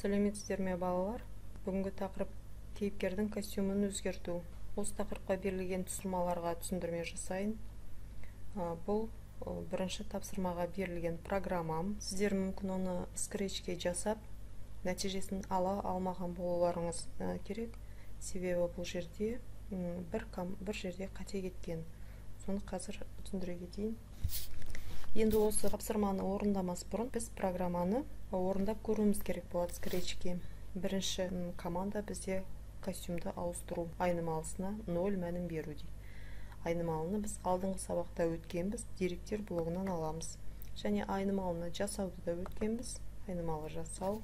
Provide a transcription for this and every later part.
Сәлеметсіздер ме, балалар? Бүгінгі тақырып кейіпкердің костюмін өзгерту. Осы тақырыпқа берілген тапсырмаларға түсіндірме жасайын. Бұл бірінші тапсырмаға берілген программам. Сіздер мүмкін оны скретчке жасап, нәтижесін ала алмаған болуларыңыз керек. Себебі бұл жерде бір жерде қате кеткен. Соны қазір түсіндіре кетейін. Енді осы тапсырманы орындамас бұрын біз программаны орындап көруіміз керек болады скретчке. Бірінші команда бізде костюмді ауыстыру айнымалысына 0 мәнін беру дейді. Айнымалыны біз алдыңғы сабақта өткенбіз, деректер блогынан аламыз. Және айнымалыны жасауды да өткенбіз. Айнымалы жасау,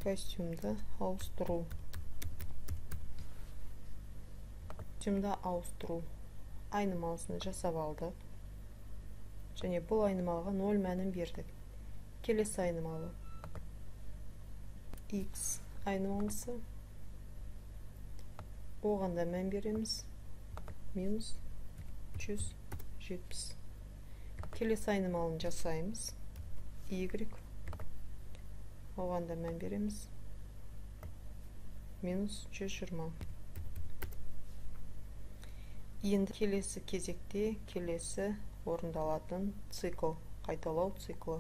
костюмді ауыстыру. Костюмді ауыстыру айнымалысын жасап алдық. Және бұл айнымалыға 0 мәнін бердік. Келесі айнымалы X айнымалысы. Оған да мән береміз. Минус 170. Келесі айнымалын жасаймыз. Y. Оған да мән береміз. Минус 120. Енді келесі кезекте келесі орындалатын цикл, қайталау циклы.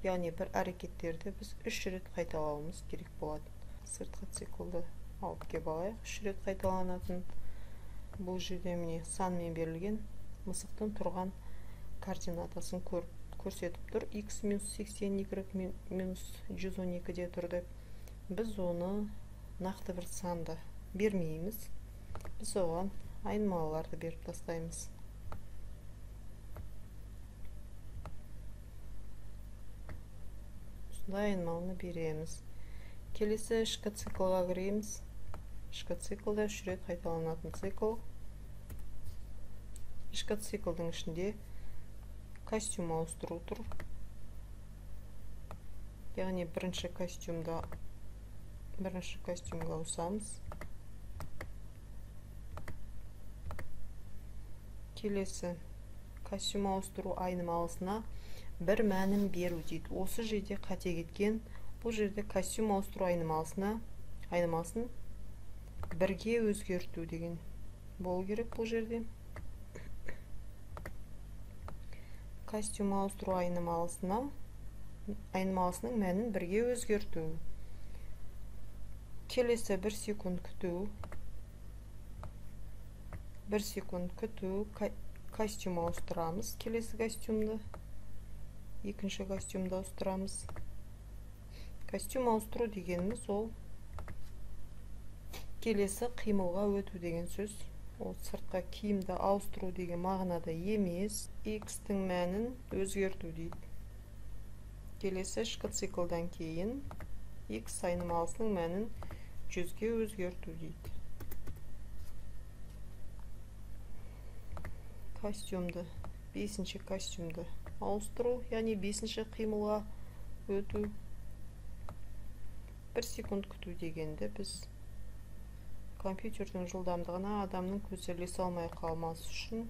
Яғни бір әрекеттерді біз 3 рет қайталауымыз керек болады. Сыртқы циклды алып кеп алайық. 3 рет қайталанатын. Бұл жерде міне санмен берілген мысықтың тұрған координатасын көрсетіп тұр. X минус 80, Y минус 112-де тұр деп. Біз оны нақты бір санды бермейміз. Біз оған айнымалыларды беріп тастаймыз. Осындай айнымалыны береміз. Келесі ішкі циклға кіреміз. Ішкі циклда 3 рет қайталанатын цикл. Ішкі циклдың ішінде костюм ауыстыру тұр. Яғни бірінші костюмға ауысамыз. Келесі костюм ауыстыру айнымалысына бір мәнін беру дейді. Осы жерде қате кеткен. Бұл жерде костюм ауыстыру айнымалысын бірге өзгерту деген болу керек бұл жерде. Костюм ауыстыру айнымалысының мәнін бірге өзгерту. Келесі 1 секунд күту. 1 секунд күту, костюм ауыстырамыз. Келесі костюмді, екінші костюмді ауыстырамыз. Костюм ауыстыру дегеніміз ол келесі қимылға өту деген сөз. Ол сыртқа киімді ауыстыру деген мағынада емес. X-тің мәнін өзгерту дейді. Келесі ішкі циклдан кейін X айнымалысының мәнін 100-ге өзгерту дейді. Костюмді, 5-ші костюмді ауыстыру, яғни 5-ші қимылға өту. 1 секунд күту дегенді біз компьютердің жылдамдығына адамның көзі ілесе алмай қалмас үшін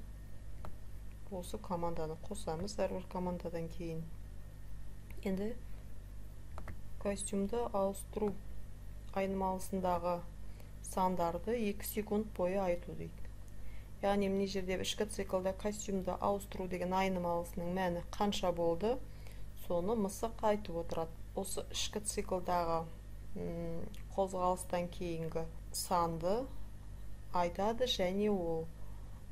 осы команданы қосамыз әрбір командадан кейін. Енді костюмді ауыстыру айнымалысындағы сандарды 2 секунд бойы айту дейді. Яғни мына жерде ішкі циклда костюмді ауыстыру деген айнымалысының мәні қанша болды, соны мысық айтып отырады. Осы ішкі циклдағы қозғалыстан кейінгі санды айтады және ол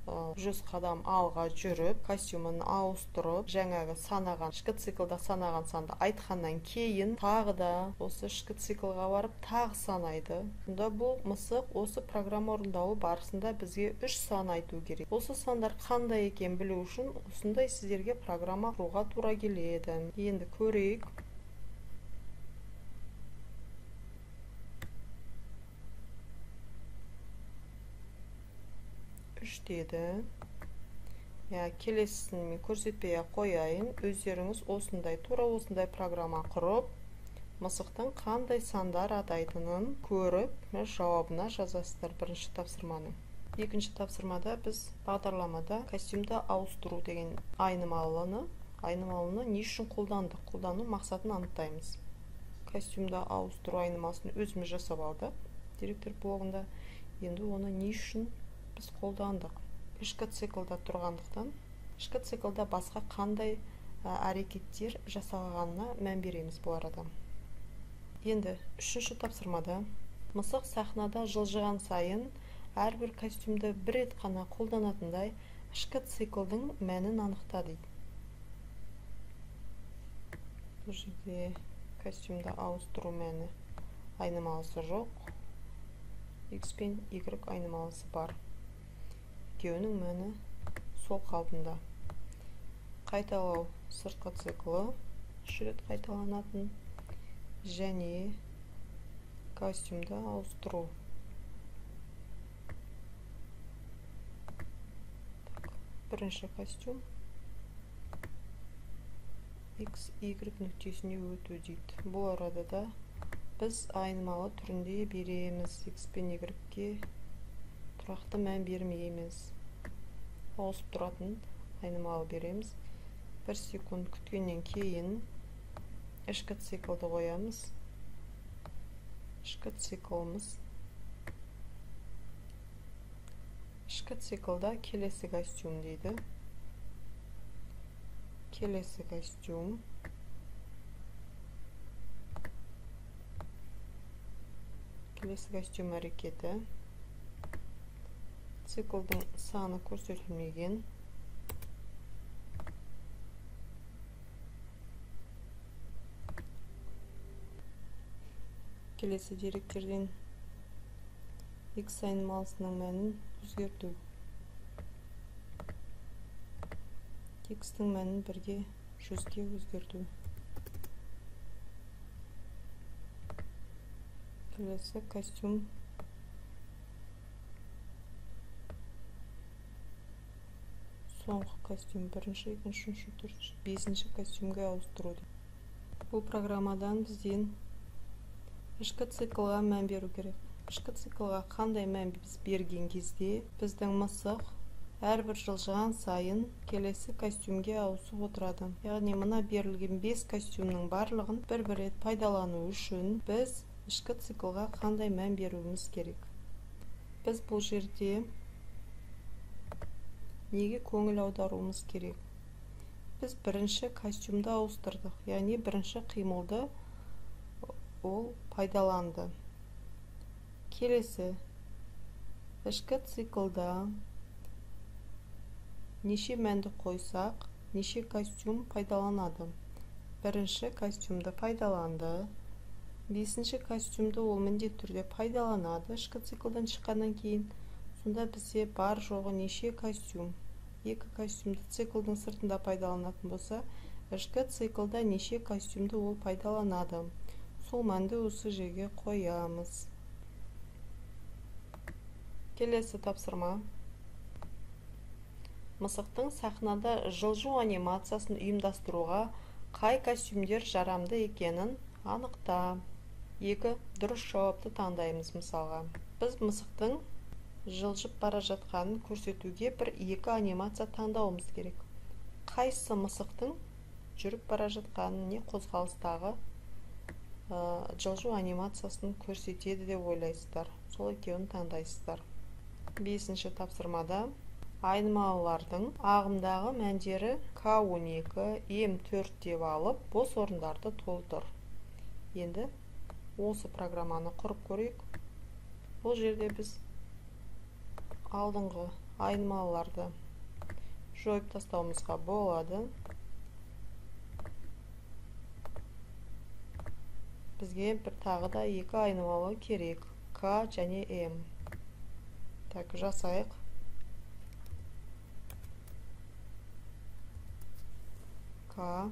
100 қадам алға жүріп, костюмін ауыстырып, жаңағы санаған, ішкі циклда санаған санды айтқаннан кейін тағы да осы ішкі циклға барып тағы санайды. Сонда бұл мысық осы программа орындауы барысында бізге 3 сан айту керек. Осы сандар қандай екенін білу үшін осындай сіздерге программа құруға тура келеді. Енді көрейік. Үш деді. Келесісін мен көрсетпей қояйын. Өздеріңіз осындай, тура осындай программа құрып, мысықтың қандай сандар атайтынын көріп, жауабына жазасыздар бірінші тапсырманың. Екінші тапсырмада біз бағдарламада костюмді ауыстыру деген айнымалыны Айнымалыны не үшін қолдандық? Қолдану мақсатын анықтаймыз. Костюмді ауыстыру айнымалысын өзіміз жасап алдық директор блогында. Енді оны не үшін біз қолдандық? Ішкі циклда тұрғандықтан, ішкі циклда басқа қандай әрекеттер жасалғанына мән береміз бұл арада. Енді үшінші тапсырмада мысық сахнада жылжыған сайын әрбір костюмді бір рет қана қолданатындай ішкі циклдың мәнін анықта дейді. Бұл жерде костюмді ауыстыру мәні айнымалысы жоқ. X пен Y айнымалысы бар. Екеуінің мәні сол қалпында. Қайталау сыртқы циклы 3 рет қайталанатын және костюмді ауыстыру. Так, бірінші костюм X, Y нүктесіне өту дейді. Бұл арада да біз айнымалы түрінде береміз. X пен Y-ке тұрақты мән бермейміз. Ауысып тұратын айнымалы береміз. 1 секунд күткеннен кейін ішкі циклды қоямыз. Ішкі циклымыз. Ішкі циклда келесі костюм дейді. Келесі костюм. Келесі костюм әрекеті. Циклдың саны көрсетілмеген. Келесі деректерден X айнымалысының мәнін өзгерту. X-тің мәнін 1-ге 100-ге өзгерту. Келесі костюм соңғы костюм 1-ші, 2-ші, 3-ші, 4-ші, 5-ші костюмге ауыстыру. Бұл программадан бізден ішкі циклға мән беру керек. Ішкі циклға қандай мән біз берген кезде біздің мысық әрбір жылжыған сайын келесі костюмге ауысып отырады. Яғни мына берілген 5 костюмнің барлығын бір-бір рет пайдалану үшін біз ішкі циклға қандай мән беруіміз керек. Біз бұл жерде неге көңіл аударуымыз керек? Біз бірінші костюмді ауыстырдық, яғни бірінші қимылды ол пайдаланды. Келесі ішкі циклда неше мәнді қойсақ, неше костюм пайдаланады. Бірінші костюмді пайдаланды. 5-ші костюмді ол міндетті түрде пайдаланады ішкі циклдан шыққаннан кейін. Сонда бізде бар жоғы неше костюм? 2 костюмді циклдың сыртында пайдаланатын болса, ішкі циклда неше костюмді ол пайдаланады. Сол мәнді осы жерге қоямыз. Келесі тапсырма. Мысықтың сахнада жылжу анимациясын ұйымдастыруға қай костюмдер жарамды екенін анықта. 2 дұрыс жауапты таңдаймыз мысалға. Біз мысықтың жылжып бара жатқанын көрсетуге бір 2 анимация таңдауымыз керек. Қайсы мысықтың жүріп бара жатқанын, не қозғалыстағы жылжу анимациясын көрсетеді деп ойлайсыздар. Сол екеуін таңдайсыздар. 5-ші тапсырмада айнымалылардың ағымдағы мәндері К12, М4 деп алып, бос орындарды толтыр. Енді осы программаны құрып көрейік. Бұл жерде біз алдыңғы айнымалыларды жойып тастауымызға болады. Бізге бір тағы да 2 айнымалы керек, К және М. Так, жасайық. К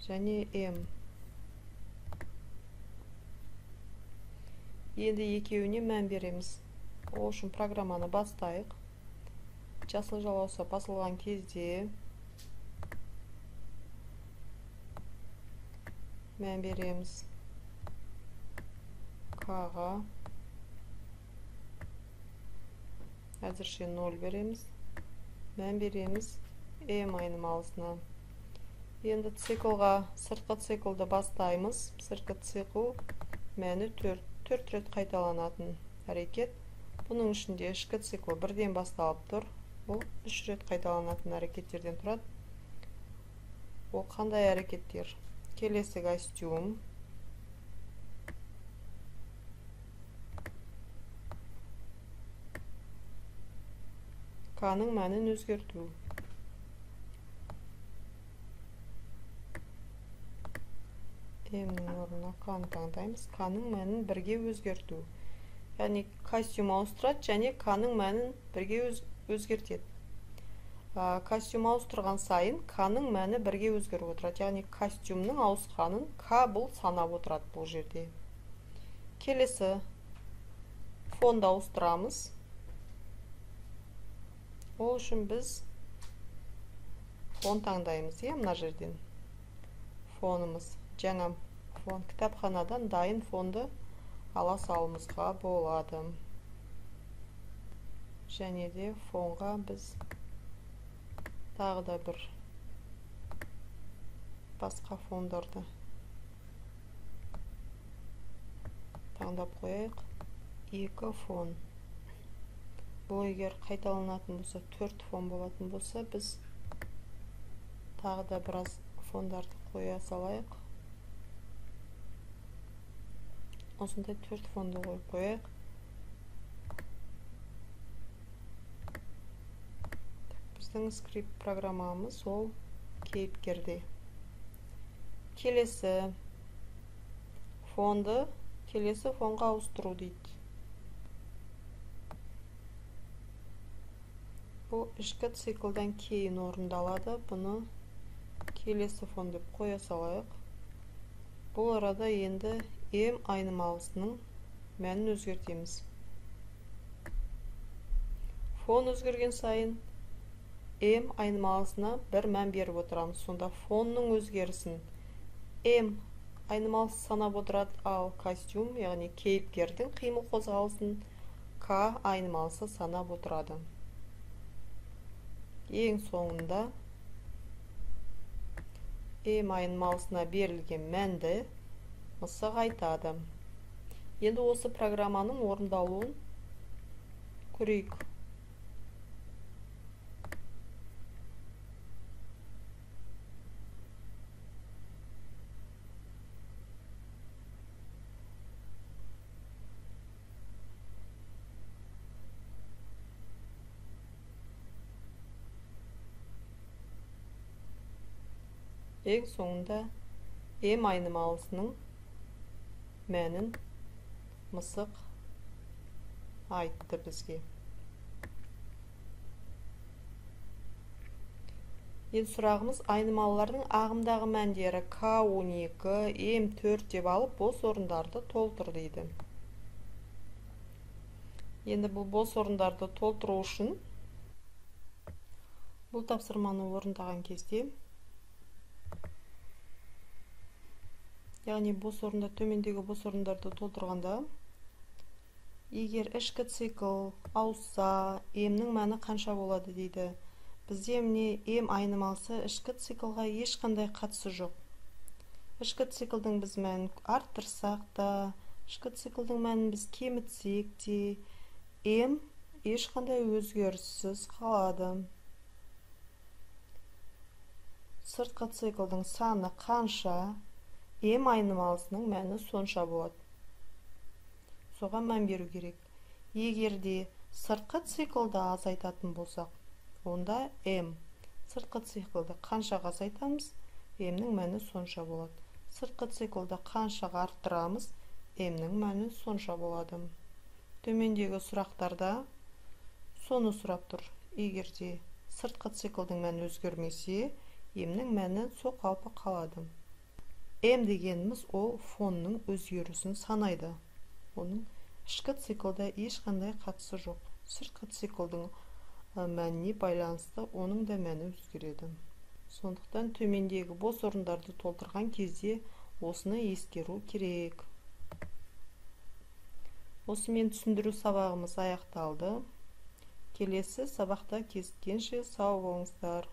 және М. Енді екеуіне мән береміз. Ол үшін программаны бастайық. Жасыл жалауса басылған кезде мән береміз К-ға. Әзірше 0 береміз. Мән береміз М айнымалысына. Енді циклға, сыртқы циклды бастаймыз. Сыртқы цикл мәні 4, 4 рет қайталанатын әрекет. Бұның ішінде ішкі цикл бірден басталып тұр. Бұл 3 рет қайталанатын әрекеттерден тұрады. Ол қандай әрекеттер? Келесі костюм. К-ның мәнін өзгерту. М-нің орнына К-ны таңдаймыз. К-ның мәнін бірге өзгерту. Яғни костюм ауыстырады және К-ның мәнін бірге өзгертеді. Костюм ауыстырған сайын К-ның мәні бірге өзгеріп отырады. Яғни костюмнің ауысқанын К бұл санап отырады бұл жерде. Келесі фонды ауыстырамыз. Ол үшін біз фон таңдаймыз, мына жерден. Фонымыз, жаңа фон, кітапханадан дайын фонды ала салуымызға болады. Және де фонға біз тағы да бір басқа фондарды таңдап қояйық. 2 фон. Бұл егер қайталанатын болса, 4 фон болатын болса, біз тағы да біраз фондарды қоя салайық. Осындай 4 фонды қойып қояйық. Біздің скрипт программамыз ол кейіпкерде. Келесі фонды келесі фонға ауыстыру дейді. Бұл ішкі циклдан кейін орындалады. Бұны келесі фон деп қоя салайық. Бұл арада енді М айнымалысының мәнін өзгертеміз. Фон өзгерген сайын М айнымалысына бір мән беріп отырамыз. Сонда фонның өзгерісін М айнымалысы санап отырады, ал костюм, яғни кейіпкердің қимыл қозғалысын К айнымалысы санап отырады. Ең соңында М айнымалысына берілген мәнді мысық айтады. Енді осы программаның орындалуын көрейік. Ең соңында М айнымалысының мәнін мысық айтты бізге. Енді сұрағымыз айнымалылардың ағымдағы мәндері К12, М4 деп алып бос орындарды толтыр дейді. Енді бұл бос орындарды толтыру үшін бұл тапсырманы орындаған кезде, яғни бос орында, төмендегі бос орындарды толтырғанда, егер ішкі цикл ауысса, М-нің мәні қанша болады дейді. Бізде міне М айнымалысы ішкі циклға ешқандай қатысы жоқ. Ішкі циклдің біз мәнін арттырсақ та, ішкі циклдің мәнін біз кемітсек те, М ешқандай өзгеріссіз қалады. Сыртқы циклдің саны қанша, М айнымалысының мәні сонша болады. Соған мән беру керек. Егер де сыртқы циклды азайтатын болсақ, онда М сыртқы циклды қаншаға азайтамыз, М-нің мәні сонша болады. Сыртқы циклды қаншаға арттырамыз, М-нің мәні сонша болады. Төмендегі сұрақтарда соны сұрап тұр. Егер де сыртқы циклдың мәні өзгермесе, М-нің мәні сол қалпы қалады. М дегеніміз ол фонның өзгерісін санайды. Оның ішкі циклда ешқандай қатысы жоқ. Сыртқы циклдың мәніне байланысты оның да мәні өзгереді. Сондықтан төмендегі бос орындарды толтырған кезде осыны ескеру керек. Осымен түсіндіру сабағымыз аяқталды. Келесі сабақта кездескенше сау болыңыздар.